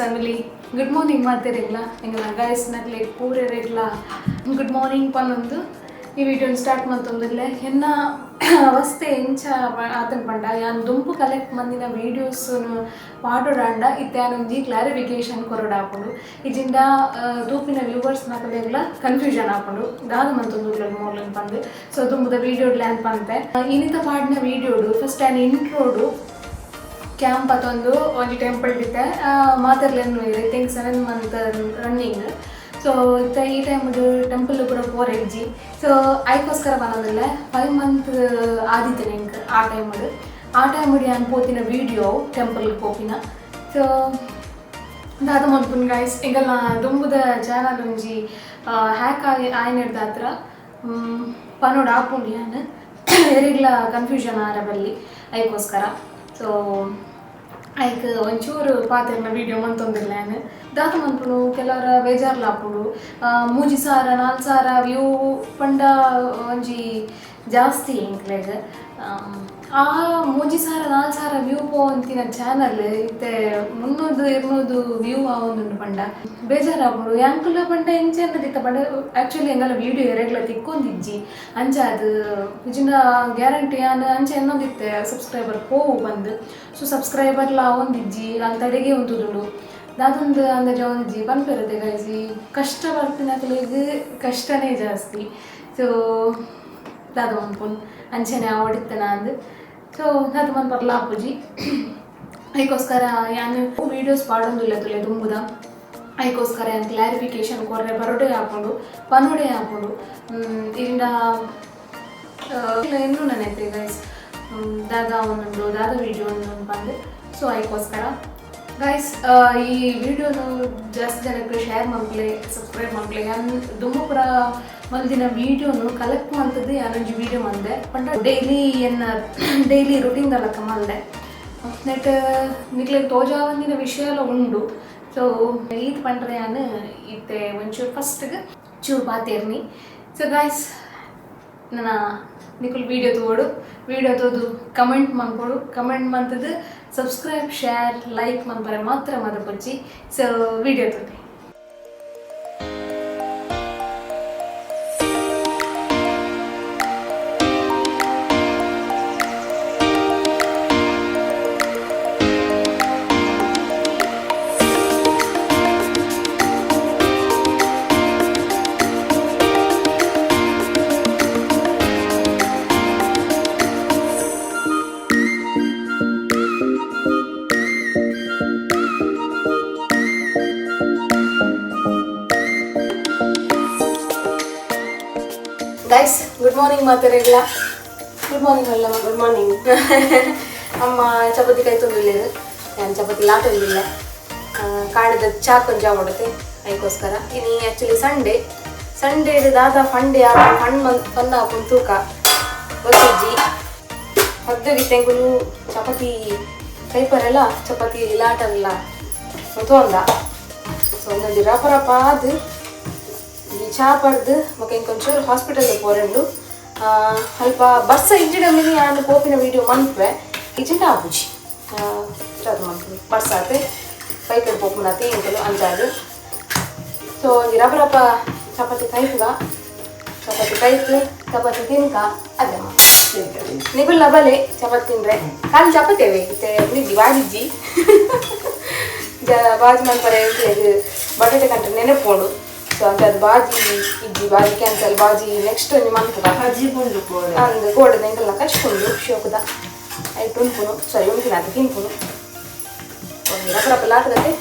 Family, good morning ಮಾತೆರೆಗ್ಲ, ಎಂಗಲ guys ನಕ್ಲೆ ಪೂರೆರೆಗ್ಲ ಗುಡ್ ಮಾರ್ನಿಂಗ್ ಪನ್ನೊಂದು ಈ ವಿಡಿಯೋನ ಸ್ಟಾರ್ಟ್ ಮಂತೊಂದಿಲ್ಲ. ಎನ್ನ ಅವಸ್ಥೆ ಎಂಚ ಆತನ ಪಂಡ, ಯಾನ್ ದುಂಪು ಕಲೆಕ್ಟ್ ಮಂದಿನ ವೀಡಿಯೋಸ್ ಪಾಡೋಡಾಂಡ ಇತ್ತೆ ಯಾನೊಂಜಿ ಕ್ಲಾರಿಫಿಕೇಶನ್ ಕೊರೊಡಾಪುಂಡು. ಇಜಿಂಡ ತೂಪಿನ ವ್ಯೂವರ್ಸ್ ನಕಲೆಗ್ಲ ಕನ್ಫ್ಯೂಷನ್ ಆಪುಂಡು, ದಾದ ಮಂತೊಂದುಲ್ಲ ಮೋಲನ್ ಪಂದ್. ಸೊ ದುಂಬುದ ವೀಡಿಯೋ ಲ್ಯಾನ್ ಪಂತೆ, ಇನಿತ ಪಾಡಿನ ವೀಡಿಯೋಡು ಫಸ್ಟ್ ಯಾನ್ ಇಂಟ್ರೋಡು ಕ್ಯಾಂಪ್ ಅತೊಂದು ಒಂಜಿ ಟೆಂಪಲ್ ಇತ್ತೆ ಮಾತೆರ್ಲೆನ್ I think 7 month running. So ಇತ್ತೆ ಈ ಟೈಮ್ ಟೆಂಪಲ್ ಪೂರ ಪೋರೆ ಇಜ್ಜಿ. ಸೊ ಐಕೋಸ್ಕರ ಬನ್ನೋದಿಲ್ಲ. 5 ಮಂತ್ ಆದಿತ್ತೆ ಎಂಕ್ ಆ ಟೈಮ್. ಆ ಟೈಮ್ ಯಾನ್ ಪೋತಿನ ವೀಡಿಯೋ ಟೆಂಪಲ್ ಪೋಪಿನ. ಸೊ ದಾದ ಮನ್ಪುನ್ ಗೈಸ್, ಎಂಕಲ್ನ ದುಂಬುದ ಚಾನಲ್ ಒಂಜಿ ಹ್ಯಾಕ್ ಆಗಿ ಆಯ್ನೆಡ್ದ ಹತ್ರ ಪನೋಡ್ ಆಪುಂಡು. ಯಾನ್ ಎರಿಗ್ಲ ಕನ್ಫ್ಯೂಷನ್ ಆರ ಬಲ್ಲಿ, ಐಕೋಸ್ಕರ. ಸೊ ಐಕ್ ಒಂಚೂರು ಪಾತೆರ್ನ ವೀಡಿಯೋ ಮಂತೊಂದಿಲ್ಲ ಯಾನ್. ದಾದ ಮನ್ಪುನು, ಕೆಲವರ ಬೇಜಾರ್ಲ ಆಪುಂಡು. 3000 4000 ವ್ಯೂ ಪಂಡ ಒಂಜಿ ಜಾಸ್ತಿ ಎಂಕ್ಲೆಗ್. ಆ 3000 4000 ವ್ಯೂ ಪೋವಂತಿನ ಚಾನಲ್ ಇತ್ತೆ 300 200 ವ್ಯೂ ಆವೊಂದುಂಡು ಪಂಡ ಬೇಜಾರಾಪುಂಡು. ಯಾಂಕುಲ ಪಂಡ ಎಂಚ ತಿಕ್ಕ ಪಂಡ, ಆ್ಯಕ್ಚುಲಿ ಎಂಗಲ ವೀಡಿಯೋ ಎರೆಗ್ಲ ತಿಕ್ಕೊಂದಿಜ್ಜಿ. ಅಂಚ ಅದು ನಿಜಿನ ಗ್ಯಾರಂಟಿ ಯಾನ್ ಅಂಚ ಎನ್ನೊಂದಿತ್ತೆ ಸಬ್ಸ್ಕ್ರೈಬರ್ ಪೋವು ಬಂದು. ಸೊ ಸಬ್ಸ್ಕ್ರೈಬರ್ಲ ಆವೊಂದಿಜ್ಜಿ, ಅಲ್ಲಿ ತಡೆಗೆ ಉಂತುದುಂಡು. ದಾದೊಂದು ಅಂದಾಜ ಒಂಜಿ ಪನ್ಪೆರುತ್ತೆ ಗೈಸ್, ಈ ಕಷ್ಟ ಬರ್ಪಿನಕ್ಲೆಗ್ ಕಷ್ಟನೇ ಜಾಸ್ತಿ. ಸೊ ದಾದ ಮನ್ಪುನ್, ಅಂಚನೆ ಆವಡಿತ್ತನ ಅಂದ್. ಸೊ ದಾದ ಮನ್ಪರ್ಲ ಆಪುಜಿ. ಐಕೋಸ್ಕರ ಯಾನ್ ವೀಡಿಯೋಸ್ ಪಾಡೊಂದುಲ್ಲ ತುಲೆ ದುಂಬುದ. ಐಕೋಸ್ಕರ ಯಾನ್ ಕ್ಲಾರಿಫಿಕೇಶನ್ ಕೊರ್ರೆ ಬರೋಡೆ ಆಪುಂಡು, ಪನೋಡೆ ಆಪುಂಡು. ಇಂಡ ಇನ್ನೂ ನೆನೈತೆ ಗೈಸ್, ದಾದ ಒಂದೊಂದು ದಾದ ವೀಡಿಯೋ ಒಂದೊಂದು ಬಂದು. ಸೊ ಐಕೋಸ್ಕರ ಗೈಸ್, ಈ ವಿಡಿಯೋನು ಜಾಸ್ತಿ ಜನಕ್ಕೆ ಶೇರ್ ಮನ್ಪ್ಲೆ, ಸಬ್ಸ್ಕ್ರೈಬ್ ಮನ್ಪ್ಲೆ. ಯಾನ್ ದುಂಬು ಪೂರ ಮಲ್ದಿನ ವೀಡಿಯೋನು ಕಲೆಕ್ಟ್ ಮಂತದ್ದು ಯಾನೊಂಜಿ ವೀಡಿಯೋ ಮಂದೆ ಪಂಡ, ಡೈಲಿ ಎನ್ನ ಡೈಲಿ ರುಟೀನ್ ದಲಕ ಮಲ್ದೆ. ನೆಟ್ ನಿಕ್ಲೆಗ್ ತೋಜಾವಂದಿನ ವಿಷಯ ಎಲ್ಲ ಉಂಡು. ಸೊ ಈತ್ ಪಂಡ್ರೆ ಯಾನ್ ಇತ್ತೆ ಒಂಚೂರು ಫಸ್ಟ್ಗೆ ಚೂರು ಪಾತೇರ್ನಿ. ಸೊ ಗೈಸ್, ನನ್ನ ನಿಕುಲ್ ವೀಡಿಯೋ ತೋಡು, ವೀಡಿಯೋ ತೋದು ಕಮೆಂಟ್ ಮನ್ಪೊಡು. ಕಮೆಂಟ್ ಮಂತದ್ದು ಸಬ್ಸ್ಕ್ರೈಬ್, ಶೇರ್, ಲೈಕ್ ಮನ್ಪರೆ ಮಾತ್ರ ಮದಪೊಚ್ಚಿ. ಸೊ ವೀಡಿಯೋ ತೋದೆ. ಗೈಸ್, ಗುಡ್ ಮಾರ್ನಿಂಗ್ ಮಾತಾಡಿಲ್ಲ. ಗುಡ್ ಮಾರ್ನಿಂಗ್ ಅಲ್ಲ? Good morning. ಅಮ್ಮ ಚಪಾತಿ ಕೈ ತಂದಿಲ್ಲ, ನಾನು ಚಪಾತಿ ಲಾಟೊಂದಿಲ್ಲ. ಕಾಣದ ಚಾ ಕೊಂಚ ಹೊಡತೆ ಅದಕ್ಕೋಸ್ಕರ. ಇನ್ನು ಆ್ಯಕ್ಚುಲಿ ಸಂಡೇ. ಸಂಡೇ ದಾದ ಫಂಡೆ ಫಣ್ ಮನ್ ಫನ್ ಆಪುನ್ ತೂಕ ಗೊತ್ತಿಜ್ಜಿ. ಹದ್ದುಗಿತ್ತೆಂಕುಲು ಚಪಾತಿ ಕೈಪರೆಲ್ಲ ಚಪಾತಿ ಲಾಟಲ್ಲ ತೋಂದ. ಸೊ ಒಂದೊಂದು ರಪ ರಪ ಆದ್ ಈ ಚಾ ಪಡ್ದು ಬೊಕ ಇಂಕೊಂಚೂರು ಹಾಸ್ಪಿಟಲ್ ಪೋರೆಂಡು. ಅಲ್ಪ ಬರ್ಸ ಇಜ್ಜಿಡ ಮಿನಿ ಯಾನ್ ಪೋಪಿನ ವೀಡಿಯೋ ಮನ್ಪುವೆ, ಇಜ್ಜಿಂಡ ಆಪುಜಿ. ಅದು ಮನ್ಪುವೆ ಬರ್ಸ ಆತೆ, ಬೈಕಡ್ ಪೋಪುನತೆ ಎಂಕುಲು ಅಂಚಾದ್. ಸೊ ಒಂಜಿ ರಪ ರಪ ಚಪಾತಿ ಕೈಪುಗ, ಚಪಾತಿ ಕೈತ್ ಚಪಾತಿ ತಿನ್ಕ ಅದೇ. ನಿಗುಲ್ಲ ಬಲೆ ಚಪಾತಿ ತಿಂದ್ರೆ ಖಾಲಿ ಚಪಾತಿ ಅವೇ ಇತ್ತೆ ನಿಜ್ಜಿ ಬಾಜಿಜ್ಜಿ ಜ ಬಾಜಿ ಮನ್ಪರೆ. ಇದು ಬಟಾಟೆ ಕಂಟ್ರೆ ನೆನಪೋಡು. ಸೊ ಅಂತ ಅದು ಬಾಜಿ ಇಜ್ಜಿ, ಬಾಜಿ ಕ್ಯಾನ್ಸಲ್. ಬಾಜಿ ನೆಕ್ಸ್ಟ್ ಒಂಜಿ ಮನ್ಪುಗ. ಅಜ್ಜಿ ಪುಂಡು ಪೋಡೆ. ಅಂದ್ ಕೋಡದ ಎಂಕಲ್ನ ಕಚ್ಕೊಂಡು ಶೋಕುದ ಐಟ್ ಉನ್ಪುನು, ಸಾರಿ, ಉನ್ಪಿನ ಅದು ತಿನ್ಪುನು. ಒಂಜಿ ರಪ ರಪ ಲಾಟದತೆ.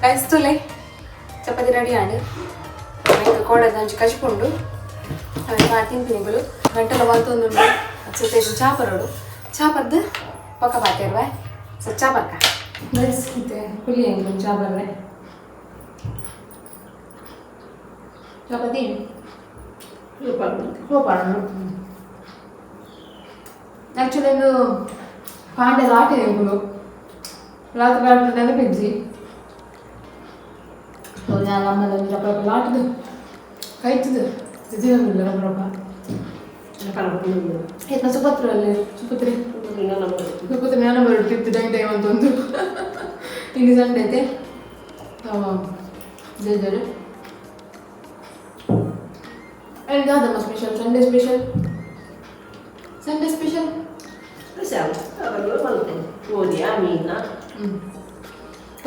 ಕೈಸ್ತುಲೆ ಚಪಾತಿ ರೆಡಿ ಆಂಡ್. ಎಂಕ್ ಕೋಡದ ಒಂಜಿ ಕಜಿಪುಂಡು, ಅವೆನ್ ತಿನ್ಪಿನಿಗಳು ಗಂಟೆಲ ಬಂತೊಂದುಂಡು. ಸೊ ಚಾ ಬರೋಡು ಚಾ ಪದ್ದು ಪಕ್ಕ ಪಾತಿರ್ವೆ. ಸೊ ಚಾ ಬರ್ಕ ಗೈಸ್, ಇತ್ತೆ ಹುಲಿ ಹೆಂಗೆ ಚಾ ಬರ್ರೆ ಚಪಾತಿ ಸೂಪರ್. ಆ್ಯಕ್ಚುಲಿ ಒಂದು ಪಾಂಡೆ ಲಾಟಿ ಎಂಕುಲು ರಾತ್ರಿ ರಾತ್ರಿ ನೆನಪಿಜ್ಜಿ. ಸೊ ನಾನು ಅಮ್ಮನ ರಪ್ಪ ರಪ್ಪ ಲಾಟಿದು ಕೈತದು ತಿದ್ದಿಲ್ಲ ರಪ್ಪ ರಪ್ಪ. ಏತ್ನ ಸುಪತ್ರ ಅಲ್ಲಿ ಸುಪತ್ರಿ ಸುಪತ್ರಿ ನಾನು ಬರೋದು ತಿತ್ತು ಟೈಮ್ ಟೈಮ್ ಅಂತ ಒಂದು. ಇನ್ನು ಸಂಡೆ ಐತೆ ಜೇಜರು. ಆ್ಯಂಡ್ ದಾದಮ್ಮ Special Sunday, special Sunday special. ಕೋರಿಯಾ ಮೀನ. ಹ್ಞೂ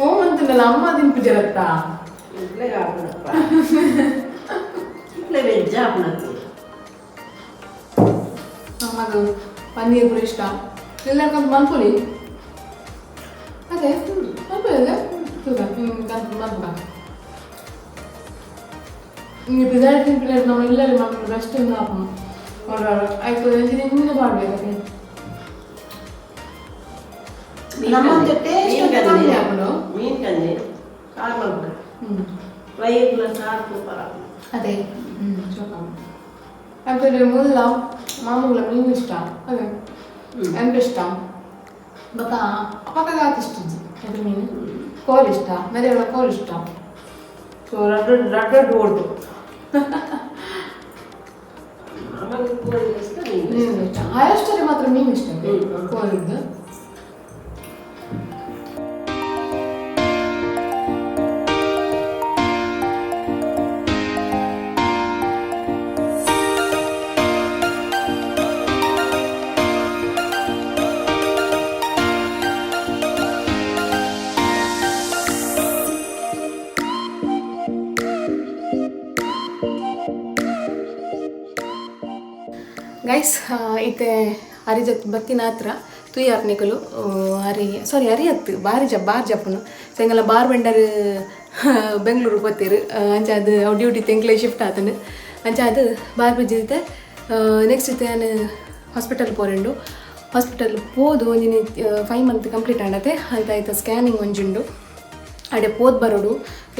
ಓ ಅಂತಲ್ಲ ಅಮ್ಮ ತಿನ್ಪುಜರತ್ತಾ. ಇಟ್ಲೆ ಆಪುನಪ್ಪ, ಇಟ್ಲೆ ವೆಜ್ ಆಪುನತ್ತು. ಅಮ್ಮದು ಪನ್ನೀರ್ ಪೂರ ಇಷ್ಟ ಎಲ್ಲಕ್ಕಂತ ಮನ್ಪುಲಿ. ಅದೇ ಮನ್ಪುಲಿ ಮನ್ಪುಗ. ನಿಮಗೆ ಪಿದಾಡ್ ತಿನ್ಪಿಲ್ಲ. ನಮ್ಮ ಇಲ್ಲಲ್ಲಿ ಮಕ್ಕಳು ಬೆಸ್ಟ್ ಆಪುನು ಆಯ್ತು. ನಿನ್ನೆ ಮಾಡಬೇಕು ನಮ್ಮಂತ ಟೇಸ್ಟ್ ಕಮ್ಮಿ ಆಪುನು. ಮೀನ್ ಕಂಜಿ ಸಾರು ಮಲ್ಪುಗ. ಹ್ಞೂ. ವೈರ್ಲ ಸಾರು ಸೂಪರ್ ಆಪುನು. ಅದೇ ಹ್ಞೂ ಆ್ಯಕ್ಚುಲಿ ಮುಲ್ಲ ಮಾಮೂಲ ಮೀನು ಇಷ್ಟ. ಅದೇ ಎಂತ ಇಷ್ಟ ಬೊಕ ಅಪಕ ಇಷ್ಟ ಅದ್ರ ಮೀನು ಕೋಲ್ ಇಷ್ಟ ಮೆರೆಗಳ ಕೋಲ್ ಇಷ್ಟ. ಸೊ ರಡ್ಡ ರಡ್ಡ ಓಟು. ಮಾಮಗೆ ಕೋಳಿ ಇಷ್ಟ, ಮೀನು ಇಷ್ಟ. ಮೀನು ಇಷ್ಟ. ಆಯಷ್ಟಲ್ಲಿ ಮಾತ್ರ ಮೀನು ಇಷ್ಟ. ಕೋಲಿದ್ದು. ಗೈಸ್, ಇತ್ತೆ ಅರಿಜತ್ ಬತ್ತಿನ ಹತ್ರ ತುಯ್ಯಾರ್ ನಿಕಲು ಅರಿ ಸಾರಿ ಅರಿ ಅತ್ತು ಬಾರಿ ಜ ಬಾರ್ ಜಪ್ಪುನು ಸೆಂಗಲ ಬಾರ್ ಬೆಂಡರ್ ಬೆಂಗಳೂರು ಬತ್ತೀರು. ಅಂಚ ಅದು ಅವು ಡ್ಯೂಟಿ ತೆಂಕ್ಲೆ ಶಿಫ್ಟ್ ಆತನು. ಅಂಚ ಅದು ಬಾರ್ ಬಿಜ್ಜಿತ್ತೆ. ನೆಕ್ಸ್ಟ್ ಇತ್ತೆ ನಾನು ಹಾಸ್ಪಿಟಲ್ ಪೋರೆಂಡು. ಹಾಸ್ಪಿಟಲ್ ಪೋದು ಒಂಜಿನ 5 ಮಂತ್ ಕಂಪ್ಲೀಟ್ ಆಂಡತೆ. ಅಂತ ಆಯ್ತು ಸ್ಕ್ಯಾನಿಂಗ್ ಒಂಜುಂಡು, ಅಡೆ ಪೋದ್ ಬರೋಡು.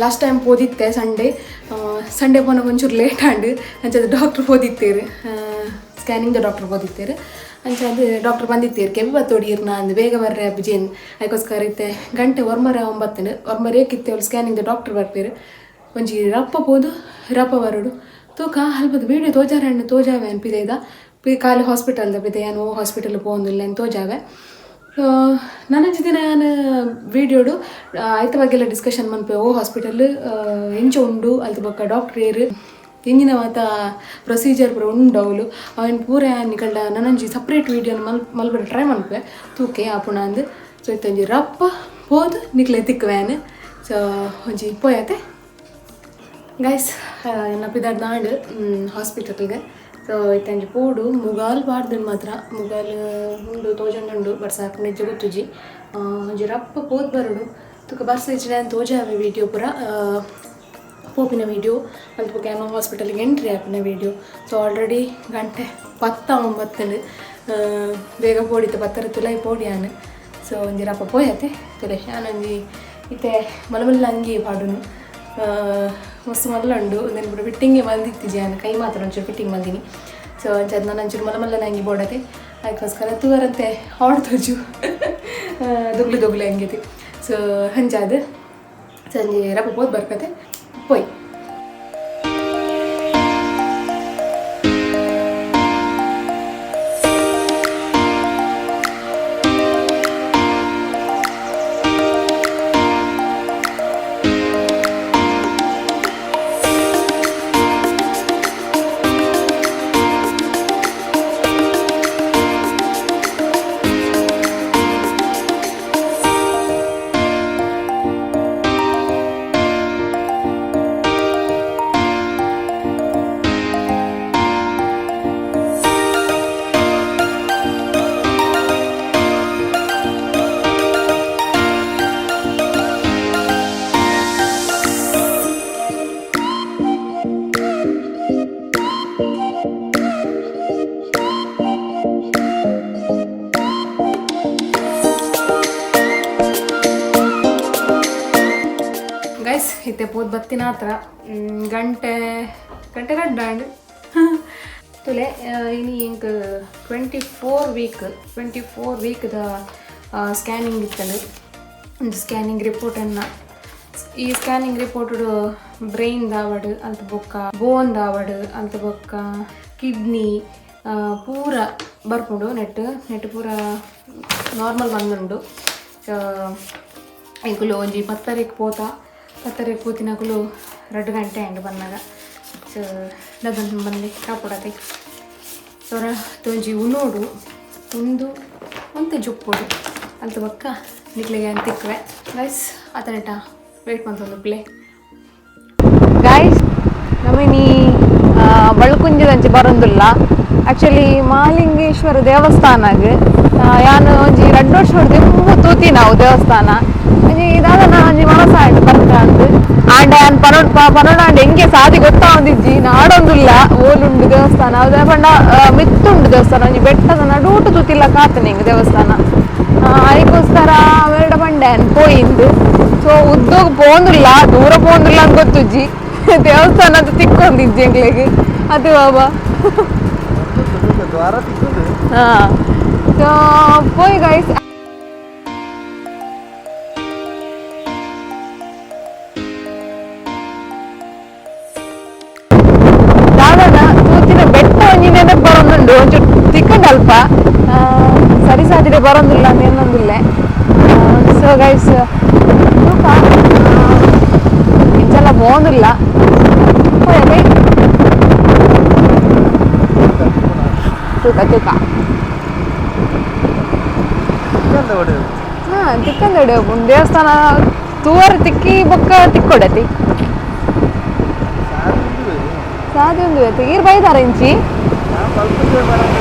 ಲಾಸ್ಟ್ ಟೈಮ್ ಪೋದಿತ್ತೆ ಸಂಡೇ. ಸಂಡೇ ಪೋನಾಗ ಒಂಚೂರು ಲೇಟ್ ಆಂಡ್. ಅಂಚ ಅದು ಡಾಕ್ಟ್ರ್ ಪೋದಿತ್ತೇರು, ಸ್ಕ್ಯಾನಿಂಗ್ ಡಾಕ್ಟ್ರ್ ಪೋದಿತ್ತೇರು. ಅಂಚ ಅದು ಡಾಕ್ಟ್ರ್ ಬಂದಿತ್ತೇರು ಕೆಬ್ಬ ಬತ್ತೋಡಿ ಇರ್ನ ಅಂದು ಬೇಗ ಬರ್ರೆ ಅಬ್ಜೇನ್. ಅದಕ್ಕೋಸ್ಕರ ಇತ್ತೆ ಗಂಟೆ ಒರ್ಮರ ಒಂಬತ್ತನ ಒರ್ಮರ ಏಕಿತ್ತೆ ಅವ್ಳು ಸ್ಕ್ಯಾನಿಂಗ್ ಡಾಕ್ಟ್ರ್ ಬರ್ಪೇರು. ಒಂಜಿ ರಪ್ಪ ಪೋದು ರಪ್ಪ ಬರೋಡು. ತೂಕ ಅಲ್ಪದ ವೀಡಿಯೋ ತೋಜಾರೆ ಅಣ್ಣ ತೋಜಾವೆ ಅನ್ಪಿದೆ ಇದ ಪಿ ಖಾಲಿ ಹಾಸ್ಪಿಟಲ್ದ ಪಿದೆ ಏನು ಹಾಸ್ಪಿಟಲ್ ಪೋಂದಿಲ್ಲ ಅಂತ ತೋಜಾವೆ. ನನಂಜಿ ದಿನ ನಾನು ವೀಡಿಯೋಡು ಆಯ್ತ ಬಗ್ಗೆ ಎಲ್ಲ ಡಿಸ್ಕಷನ್ ಮನ್ಪೆ. ಓ ಹಾಸ್ಪಿಟಲ್ ಎಂಚ ಉಂಡು, ಅಲ್ತ ಬೊಕ್ಕ ಡಾಕ್ಟ್ರ್ ಏರು, ಎಂಜಿನ ಮಾತ ಪ್ರೊಸೀಜರ್ ಪೂರ ಉಂಡು ಅವಳು ಅವನ್ ಪೂರ ನಿಕಲ್ಡ ನನಂಜಿ ಸಪ್ರೇಟ್ ವೀಡಿಯೋನ ಮಲ್ ಮಲ್ಪಡ ಟ್ರೈ ಮನ್ಪೆ. ತೂಕೆ ಆಪುಣ ಅಂದು. ಸೊ ಇತ್ತೊಂಜಿ ರಪ್ಪ ಪೋದು ನಿಕ್ಲೆ ತಿಕ್ಕುವೇನು. ಸೊ ಒಂಜಿ ಪೋಯತೆ ಗೈಸ್. ಎನ್ನ ಪಿದಾಡ್ ನಾಡು ಹಾಸ್ಪಿಟಲ್ಗೆ. ಸೊ ಇತ್ತಂಜಿ ಪೋಡು ಮುಗಾಲ್ ಪಾಡ್ದನ್ ಮಾತ್ರ ಮುಗಾಲ್ ಉಂಡು ತೋಜೊಂದುಂಡು ಬರ್ಸ ನಿಜ ಗೊತ್ತುಜಿ. ಒಂಜಿ ರಪ್ಪ ಪೋದ್ ಬರೋಡು. ತುಕ ಬರ್ಸ ಇಜ್ಜಿಡ ತೋಜಾವೆ ವೀಡಿಯೋ ಪೂರ ಪೋಪಿನ ವೀಡಿಯೋ ಅಲ್ಪ ಬೊಕ ಯಾನ್ ಹಾಸ್ಪಿಟಲ್ಗೆ ಎಂಟ್ರಿ ಆಪಿನ ವೀಡಿಯೋ. ಸೊ ಆಲ್ರೆಡಿ ಗಂಟೆ 10:09. ಬೇಗ ಪೋಡಿತ್ತು ಪತ್ತರ ತುಲೈ ಪೋಡಿ ಯಾನ್. ಸೊ ಒಂಜಿ ರಪ್ಪ ಪೋಯತೆ ತುಲೆ. ಯಾನೊಂಜಿ ಇತ್ತೆ ಮಲ್ಲ ಮಲ್ಲ ಅಂಗಿ ಪಾಡುನು. ಮಸ್ತ್ ಮಲ್ಲ ಉಂಡು. ಉಂದೆನ್ ಪೂರ ಫಿಟ್ಟಿಂಗೇ ಮಲ್ದಿತ್ತಿಜಿ ಯಾನ್, ಕೈ ಮಾತ್ರ ಒಂಚೂರು ಫಿಟ್ಟಿಂಗ್ ಮಲ್ದಿನಿ. ಸೊ ಅಂಚ ನಾನು ಒಂಚೂರು ಮಲ್ಲ ಮಲ್ಲ ಅಂಗಿ ಬೋಡತೆ. ಅದಕ್ಕೋಸ್ಕರ ತೂವರಂತೆ ಹಾಡ್ ತೋಜು ದೊಗ್ಲು ದೊಗ್ಲು ಹಂಗಿದೆ. ಸೊ ಅಂಚಾದ್ ಸಂಜೆ ರಪ್ಪ ಪೋದು ಬರ್ಕತೆ ಪೋಯ್. ಪೋದು ಬತ್ತಿನ ಹತ್ರ ಗಂಟೆ ಗಂಟೆ ರಡ್ಡಾಂಡ್ ತುಲೆ. ಇನಿ ಎಂಕ್ 24 ವೀಕ್, 24 ವೀಕ್ದ ಸ್ಕ್ಯಾನಿಂಗ್ ಇತ್ತಂಡು. ಒಂದು ಸ್ಕ್ಯಾನಿಂಗ್ ರಿಪೋರ್ಟನ್ನು, ಈ ಸ್ಕ್ಯಾನಿಂಗ್ ರಿಪೋರ್ಟ್ ಬ್ರೈನ್ ದಾವಡ್ ಅಲ್ತ ಬೊಕ್ಕ ಬೋನ್ ದಾವಡ್ ಅಲ್ತ ಬೊಕ್ಕ ಕಿಡ್ನಿ ಪೂರ ಬರ್ಪುಂಡು. ನೆಟ್ ನೆಟ್ ಪೂರ ನಾರ್ಮಲ್ ಬಂದುಂಡು. ಎಂಕುಲು ಒಂಜಿ 10 ತಾರೀಕು ಪೋತ. 10 ತಾರೀಕು ಪೋತಿನಕುಲು 2 ಗಂಟೆ ಆಂಡ್ ಬನ್ನಾಗ. ಸೊ ಲಗನ್ ಬಂದೆ ಕಾಪುಡತೆ ಸೊರ ಒಂಜಿ ಉನೋಡು ಉಂದು ಒಂತೆ ಜುಪ್ಪೊಡು ಅಲ್ತ ಬೊಕ್ಕ ನಿಕ್ಲೆಗೆ ತಿಕ್ಕುವೆ ಗೈಸ್. ಆತನೇಟ ವೇಟ್ ಮಂತೊಂದು ಪ್ಲೇ. ಗಾಯ್ಸ್, ನಮಿನಿ ಬಳ್ಕುಂಜದಂಚಿ ಬರೊಂದುಲ್ಲ. ಆಕ್ಚುಲಿ ಮಹಾಲಿಂಗೇಶ್ವರ ದೇವಸ್ಥಾನಗ್ ಯಾನ್ ಒಂಜಿ 2 ವರ್ಷ ದಿಂಬು ತೂತಿ ನಾವು ದೇವಸ್ಥಾನ. ಒಂಜಿ ದಾದನ ಒಂಜಿ ಮನಸ್ಸಾಂಡ್ ಬರ್ಕ ಅಂದ್. ಆಂಡ ಯಾನ್ ಪನೊಡ್ ಪನೊಡಾಂಡ ಎಂಗೆ ಸಾದಿ ಗೊತ್ತಾವೊಂದಿಜ್ಜಿ, ನಾಡೊಂದುಲ್ಲ ಓಲುಂಡು ದೇವಸ್ಥಾನ. ಅದ ಪಂಡ ಮಿತ್ತುಂಡು ದೇವಸ್ಥಾನ, ಒಂಜಿ ಬೆಟ್ಟದ ನಡೂಟು ತೂತಿಲ್ಲ ಕಾತನೆ ಇಂಗ್ ದೇವಸ್ಥಾನ. ಐಕೋಸ್ಕರ ಅವೆರಡ ಪಂಡೆ ಪೋಯಿಂದು. ಸೊ ಉದ್ದೋಗ್ ಪೋಂದುಲ್ಲ, ದೂರ ಪೋಂದುಲ್ಲ ಅಂತ ಗೊತ್ತುಜ್ಜಿ. ದೇವಸ್ಥಾನ ಅದು ತಿಕ್ಕೊಂದಿಜ್ಜಿ ಎಂಗ್ಲೆಗ್ ಅದು ಬಾಬಾ. ದ್ವಾರ ತಿಕ್ಕುದು. ಹಾ, ಸೊ ಪೋಯ್ ಗೈಸ್. ದಾದನ ತೂತಿನ ಬೆಟ್ಟ ಒಂಜಿ ನೆನಪು ಬರೊಂದುಂಡು, ಒಂಚೂರು ತಿಕ್ಕಂಡು ಅಲ್ಪ. ಸರಿ ಸಾದಿಡೆ ಬರೊಂದಿಲ್ಲ ಅಂತ ಏನೊಂದಿಲ್ಲ. ಸೊ ಗೈಸ್, ತೂಕ ಇಂಚೆಲ್ಲ ಪೋಂದಿಲ್ಲ. ಪೋಯಲೆ ತೂಕ ತೂಕ. ತಿಕ್ಕಂದ ಹೊಡೆಯೋದು. ಹಾ, ತಿಕ್ಕಂದಡೆ ದೇವಸ್ಥಾನ ತೂವರ್ ತಿಕ್ಕಿ ಬೊಕ್ಕ ತಿಕ್ಕೊಡತಿ. ಸಾರಿ ಉಂಡು. ಸಾದಿ ಒಂದು ಈರ್ ಬೈದಾರ ಇಂಚಿ. ನಾನು ಬಲ್ಕುಂಜೆ ಬರಂಗ.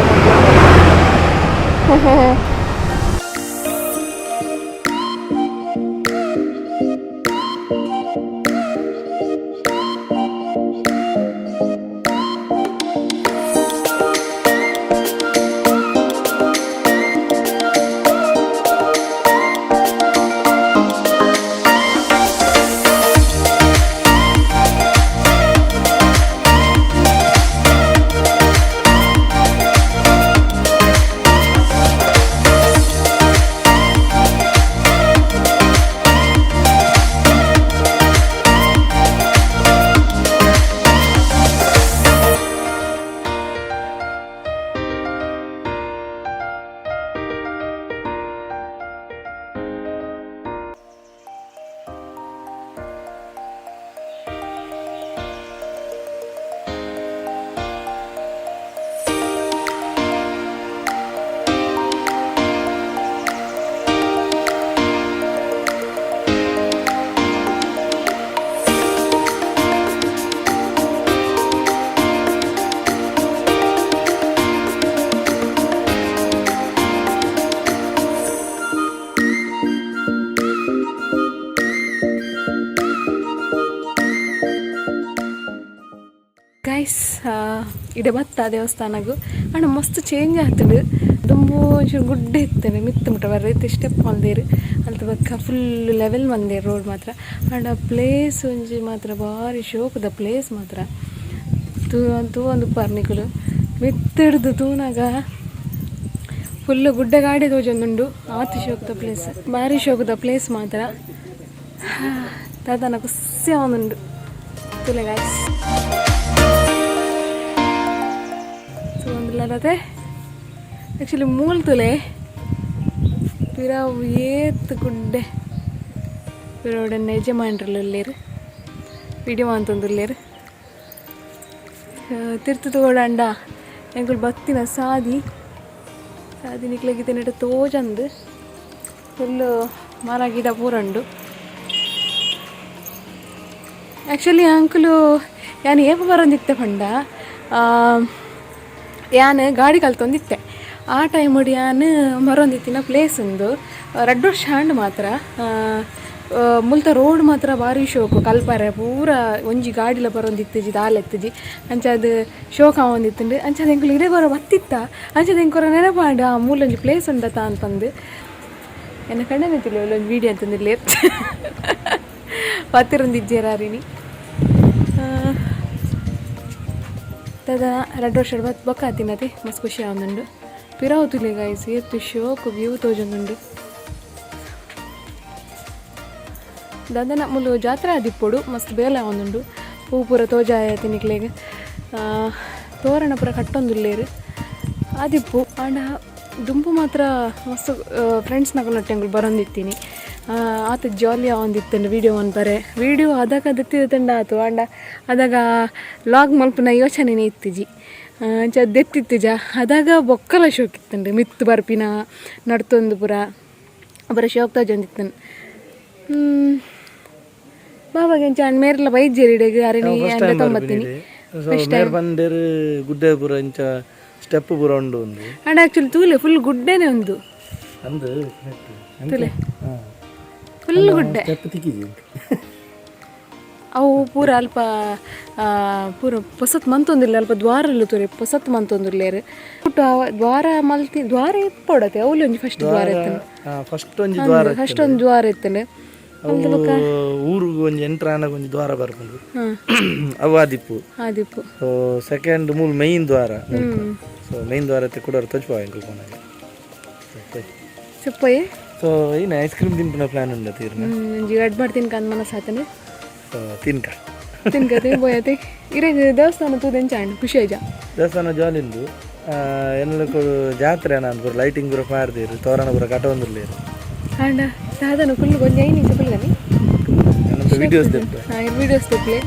ಗೈಸ್, ಇಡೆ ಬತ್ತ ದೇವಸ್ಥಾನಗು ಅಂಡ ಮಸ್ತ್ ಚೇಂಜ್ ಆಗ್ತದೆ. ದುಂಬು ಒಂಚೂರು ಗುಡ್ಡೆ ಇತ್ತೇನೆ, ಮಿತ್ತು ಮುಟ್ಟ ಬರ್ರೈತೆ. ಸ್ಟೆಪ್ ಮಲ್ದೇರು, ಅಲ್ತ ಬೊಕ್ಕ ಫುಲ್ ಲೆವೆಲ್ ಮಂದೇರು ರೋಡ್ ಮಾತ್ರ. ಅಂಡ ಪ್ಲೇಸ್ ಒಂಜಿ ಮಾತ್ರ ಭಾರಿ ಶೋಕುದ ಪ್ಲೇಸ್ ಮಾತ್ರ. ತೂ ತೂವೊಂದು ನಿಕುಲು ಮಿತ್ತಿಡ್ದು ತೂನಾಗ ಫುಲ್ ಗುಡ್ಡೆ ಗಾಡಿ ತೋಜೊಂದುಂಡು. ಆತು ಶೋಕುದ ಪ್ಲೇಸ್, ಭಾರಿ ಶೋಕುದ ಪ್ಲೇಸ್ ಮಾತ್ರ. ದಾದನ ಖುಷಿ ಆವೊಂದುಂಡು ತೂಲೆ ಗಾಯ್ಸ್. ತೂವೊಂದುಲ್ಲತೆ ಆ್ಯಕ್ಚುಲಿ ಮೂಲ್ ತುಲೆ ಪಿರಾವು ಏತ್ ಗುಡ್ಡೆ. ಪಿರವುಡನ್ನ ಯಜಮಾನ್ರಲ್ಲ ಉಲ್ಲೇರು, ವಿಡಿಯೋ ಮಂತೊಂದುಲ್ಲೇರು. ತಿರ್ತು ತೋಡಂಡ ಎಂಕುಲು ಬತ್ತಿನ ಸಾದಿ ಸಾದಿ ನಿಕ್ಲೆಗ್ ಇತ್ತೆ ತೋಜಂದು. ಫುಲ್ಲು ಮರ ಗಿಡ ಪೂರ ಉಂಡು. ಆ್ಯಕ್ಚುಲಿ ಅಂಕುಲು ಯಾನ್ ಏಪ ಬರೊಂದಿತ್ತೆ ಪಂಡ, ಯಾನ್ ಗಾಡಿ ಕಲ್ತೊಂದಿತ್ತೆ. ಆ ಟೈಮುಡು ಯಾನ್ ಬರೊಂದಿತ್ತಿನ ಪ್ಲೇಸ್ ಉಂದು. 2 ವರ್ಷ ಆಂಡ್ ಮಾತ್ರ. ಮುಲ್ತ ರೋಡ್ ಮಾತ್ರ ಭಾರಿ ಶೋಕು. ಕಲ್ಪರೆ ಪೂರ ಒಂಜಿ ಗಾಡಿಲ ಬರೊಂದಿತ್ತಿಜಿ, ದಾಲ ಇತ್ತಿಜಿ. ಅಂಚಾದ್ ಶೋಕ್ ಆವೊಂದಿತ್ತುಂಡು. ಅಂಚಾದ್ ಎಂಕುಲು ಇಡೆ ಬರೋ ಬತ್ತಿತ್ತ. ಅಂಚಾದ್ ಎಂಕೊರ ನೆನಪಾಂಡ್, ಆ ಮೂಲೊಂಜಿ ಪ್ಲೇಸ್ ಉಂಡತ ಅಂತಂದು. ಎನ್ನ ಕಣ್ಣನೆ ತಿಳಿ ಒಂಜಿ ವೀಡಿಯೋ ಅಂತಂದಿರ್ಲಿ. ಪಾತಿರಂದಿಜ್ಜೇರಾರಿನಿ. ತದ 2 ವರ್ಷ ಬತ್ ಬೊಕ್ಕ ಆತಿನತೆ. ಮಸ್ತ್ ಖುಷಿ ಆವೊಂದುಂಡು. ಪಿರವು ತೂಲೆ ಗೈಸ್, ಏತ್ ಶೋಕು ವ್ಯೂ ತೋಜೊಂದುಂಡು. ದಾದನ ಮುಲು ಜಾತ್ರೆ ಆದಿಪ್ಪೊಡು, ಮಸ್ತ್ ಬೇಲೆ ಆವೊಂದುಂಡು. ಪೂ ಪೂರ ತೋಜಾಯ ತಿನಿಕ್ಲೆಗ್. ತೋರಣ ಪೂರ ಕಟ್ಟೊಂದುಲ್ಲೆರ್ ಆದಿಪ್ಪು. ಆಂಡ ದುಂಬು ಮಾತ್ರ ಮಸ್ತ್ ಫ್ರೆಂಡ್ಸ್ನಕುಲ್ನೊಟ್ಟು ಎಂಕುಲು ಬರೊಂದಿತ್ತೀನಿ. ಆತ್ ಜಾಲಿ ಆವೊಂದಿತ್ತುಂಡು ವೀಡಿಯೋ ಮನ್ಪರೆ. ವೀಡಿಯೋ ಅದಗ ದೆತ್ತಿತ್ತುಂಡ ಆತು. ಆಂಡ ಅದಗ ಲಾಗ್ ಮಲ್ಪುನ ಯೋಚನೆನೇ ಇತ್ತಿಜಿ. ಅಂಚ ದೆತ್ತಿತ್ತಿಜ. ಅದಾಗ ಬೊಕ್ಕಲ ಶೋಕ್ ಇತ್ತುಂಡು. ಮಿತ್ತ್ ಬರ್ಪಿನ ನಡ್ತೊಂದು ಪೂರ ಪೂರ ಶೋಕ್ ತೋಜೊಂದಿತ್ತುಂಡು. ಬಾಬಾಗೆ ಎಂಚ ಮೇರ್ಲ ಬೈಜೆರ್ ಇಡೆಗ್ ಅರೆನಿ. First time ತೊಂಬತ್ತೀನಿ. ಸೊ ಮೇರ್ ಬಂದೇರು ಗುಡ್ಡೆ ಪೂರ ಇಂಚ ಸ್ಟೆಪ್ ಪೂರ ಉಂಡು ಒಂದು. ಅಂಡ್ ಆಕ್ಚುಲಿ ತೂಲೆ, ಫುಲ್ ಗುಡ್ಡೆನೆ ಉಂದು. ಅಂದು. ತೂಲೆ, ಫುಲ್ ಗುಡ್ಡೆ. ಸ್ಟೆಪ್ ತಿಕ್ಕಿಜಿ. ಅವು ಪೂರ ಅಲ್ಪ ಪೂರ ಪೊಸತ್ ಮಂತೊಂದಿಲ್ಲ. ಅಲ್ಪ ದ್ವಾರಲು ತೂರೆ, ಪೊಸತ್ ಮಂತೊಂದುಲ್ಲೇರು. ಪುಟ್ಟು ದ್ವಾರ ಮಲ್ತಿ ದ್ವಾರ ಇಪ್ಪೊಡತೆ. ಅವ್ಲು ಒಂಜಿ ಫಸ್ಟ್ ದ್ವಾರ ಇತ್ತುಂಡು. ಫಸ್ಟ್ ಒಂಜಿ ದ್ವಾರ. ಫಸ್ಟ್ ಒಂದು ದ್ವಾರ ಇತ್ತುಂಡು. ಅವು ಊರುಗು ಒಂಜಿ ಎಂಟ್ರ್ ಆನಗ ಒಂಜಿ ದ್ವಾರ ಬರ್ಪುಂಡು, ಅವು ಆದಿಪ್ಪು. ಆದಿಪ್ಪು. ಸೊ ಸೆಕೆಂಡ್ ಮೂಲ ಮೈನ್ ದ್ವಾರ. ಸೊ ಮೈನ್ ದ್ವಾರ ಕೂಡ ತೋಚ್ಪಾವ ಎಂಕುಲು ಪೋನಾಗ. ಸಪ್ಪಯ್ಯ. ಸೊ ಇನ್ನು ಐಸ್ ಕ್ರೀಮ್ ತಿನ್ಪುನ ಪ್ಲಾನ್ ಉಂಡ ತೀರ್ನ. ಒಂಜಿ ರಡ್ ಮಾಡ್ತೀನಿ ಕಂದ್ ಮನಸ್ಸಾತನೆ. ಸೊ ತಿನ್ಕ. ತಿನ್ಕತೆ ಬೋಯತೆ. ಇರೆಗ್ ದೇವಸ್ಥಾನ ತೂದೆಂಚ ಆಂಡ್? ಖುಷಿ ಆಯ್ಜಾ? ದೇವಸ್ಥಾನ ಜಾಲಿ ಉಂಡು. ಎನ್ನಲ ಜಾತ್ರೆ ನಾನು ಪೂರ ಲೈಟಿಂಗ್ ಪೂರ ಪಾರ್ದೀರು, ತೋರಣ ಪೂರ ಕಟ್ಟೊಂದುಲ್ಲೇರು. ಆಂಡ ಸಾಧನ ಫುಲ್ ಒಂಜಿ 5 ನಿಮಿಷ ಫುಲ್. ನಮ್ಮ ವಿಡಿಯೋಸ್ ದೆಪ್ಪ. ವಿಡಿಯೋಸ್ ತೆಪ್ಲೆ.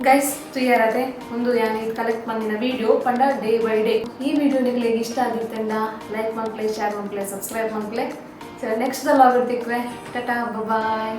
ಗೈಸ್, ತುಯ್ಯಾರತೆ ಒಂದು ಯಾನ್ ಕಲೆಕ್ಟ್ ಮಂದಿನ ವಿಡಿಯೋ ಪಂಡ ಡೇ ಬೈ ಡೇ. ಈ ವಿಡಿಯೋ ನಿಮಗೆ ಇಷ್ಟ ಆಗಿತ್ತಂಡ ಲೈಕ್ ಮನ್ಪ್ಲೆ, ಶೇರ್ ಮನ್ಪ್ಲೆ, ಸಬ್ಸ್ಕ್ರೈಬ್ ಮನ್ಪ್ಲೆ. ಸೊ ನೆಕ್ಸ್ಟ್ ಲಾಗ್ ತಿಕ್ವೆ. ಟಾಟಾ, ಬಾಯ್.